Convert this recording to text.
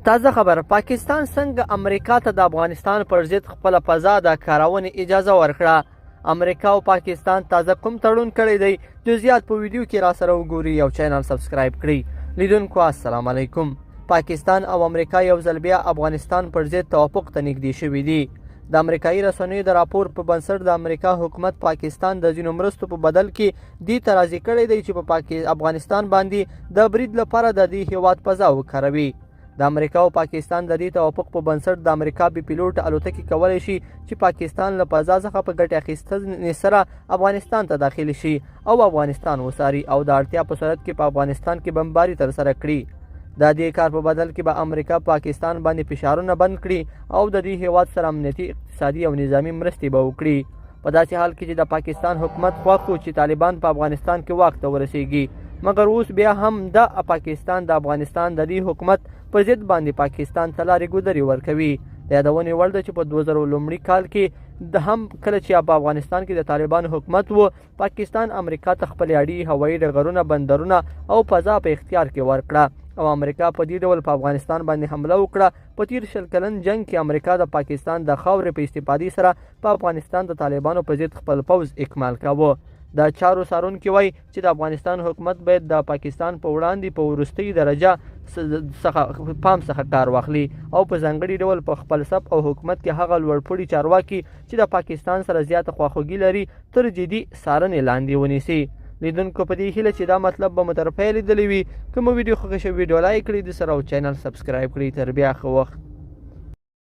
تازه خبر، پاکستان څنګه امریکا ته د افغانستان پر ضد خپله فضا د کارونې اجازه ورکړه؟ امریکا او پاکستان تازه کوم تړون کړی دی؟ جزئیات په ویډیو کې را سره وګوري او چینل سبسکرایب کړئ. لیدونکو السلام علیکم. پاکستان او امریکا یو ځل بیا افغانستان پر ضد توافق ته نږدې شوي دي. د امریکایي رسنیو د راپور په بنسټ د امریکا حکومت پاکستان د ځینو مرستو په بدل کې دې ته راضي کړی دی چې په افغانستان باندې د برید لپاره د دې هیواد فضا وکاروي. د امریکا او پاکستان د دې توافق په بنسټ د امریکا بې پیلوټه الوتکې کولی شي چې پاکستان له فضا څخه په ګټې اخیستنې سره افغانستان ته داخل شي او افغانستان وڅاري او د اړتیا په صورت کې په افغانستان کې بمباري ترسره کړي. د دې کار په بدل کې به امریکا پاکستان باندې فشارونه بند کړي او د دې هیواد سره امنیتي، اقتصادي او نظامي مرستې به وکړي. په داسې حال کې چې د پاکستان حکومت خوښ و چې طالبان په افغانستان کې واک ته ورسیږي، مګر اوس بیا هم د پاکستان د افغانستان د دې حکومت په ضد باندې پاکستان ته لارې ګودرې ورکوي. د یادونې وړ ده چې په 2001 کال کې د هم کله چې په افغانستان کې د طالبانو حکومت و، پاکستان امریکا ته خپلې اډې، هوایي ډګرونه، بندرونه او فضا په اختیار کې ورکړه او امریکا په دې ډول په افغانستان باندې حمله وکړه. په تیر 20 کلن جنګ کې امریکا د پاکستان د خاورې په استفادې سره په افغانستان د طالبانو په ضد خپل پوځ اکمال کاوه. د چارو څارونکي وایي چې د افغانستان حکومت باید د پاکستان په وړاندې په وروستۍ درجه څخه پام څخه کار واخلي او په ځانګړي ډول په خپل صف او حکومت کې هغه لوړپوړي چارواکي چې د پاکستان سره زیاته خواخوږي لري تر جدي څارنې لاندې ونیسي. لیدونکو په دې هیله چې دا مطلب به مو تر پایه لیدلی وي. که مو ویډیو خوښه شوه ویډیو لایک کړئ، د سره او چینل سبسکرایب کړئ. تر بیا ښه وخت.